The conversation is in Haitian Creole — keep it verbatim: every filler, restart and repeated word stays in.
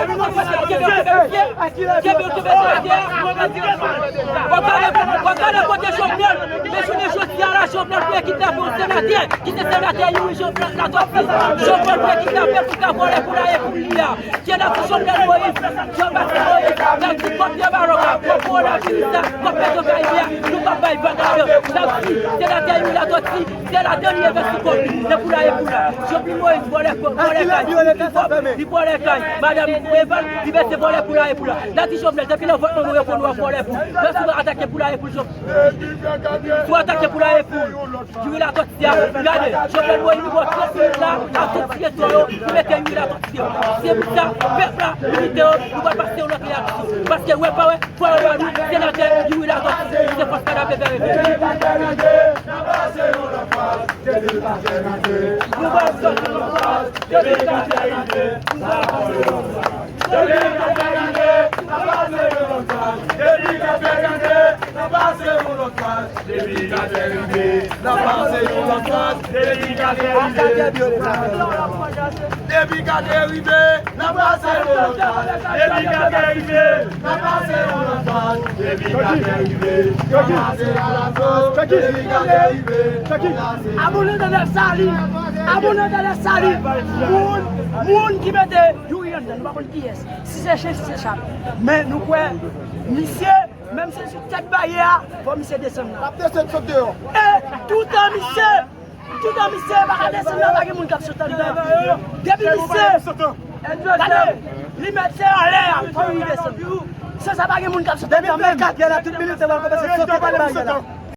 Kenbe yo, kenbe yo, kenbe yo, kenbe yo. W ap gade, w ap gade kote Jovenel. Men jounen jodi a la, Jovenel vle kidnape yon senatè, ki se senatè Youri Jovenel Latortue. Jovenel vle kidnape l pou ka vòlè poulaye pou li a. Senatè Jovenel Moïse, Jean Baptiste Moïse, nèg ki kòpye Maroc la, kòpye Ola Minista, kòpye Petro Caribe a, nou p ap bay vag ladan. N ap di, senatè Youri Latortue, se ladan li envesti kòb li, nan poulaye pou la. Jovenel Moïse vòlè kòb, vòlè kay, li vòlè kay, madanm Eval, li mete vòlè poulaye pou la. N a di Jovenel, depi nan vant manman w yo konn w ap vòlè pou. Lè sou atake poulaye pou Jovenel. Sou atake poulaye pou Youri Latortue a, gade, Jovenel Moïse li pran trant minit la, ak tout ti etwa yo, li mete Youri Latortue. Se pou sa, pèp la, li kite yo, nou pral pase yon lòt reyaksyon. Paske wè pa wè, fò yo ba nou, senatè Youri Latortue, se fòs K D P fè reve. Nou pral sòti. Depi K T rive, n ap pase yon lòt faz. Depi K T rive, n ap pase yon lòt faz. Depi K T rive, depi K T rive, n ap pase yon lòt faz. Depi K T rive, n ap pase yon lòt faz. Depi K T rive, n ap pase a la fòs. Depi K T rive, n ap pase. Abòne Daniel Saline. Abòne Daniel Saline. Moun, moun ki mete Youri anndan, nou pa konn kiyès. Si se chen, si se chat. Men nou kwè, misye, menm si l sou tèt baryè a, fò misye desann la. L ap desann sot deyò. E toutan misye, toutan misye pa ka desann la, pa gen moun k ap sot anndan. Depi misye, gade, li mèt se anlè a, fò li desann. San sa, pa gen moun k ap sot anndan menm. Depi vennkat yè la, tout militè pral kòmanse sote tèt baryè la.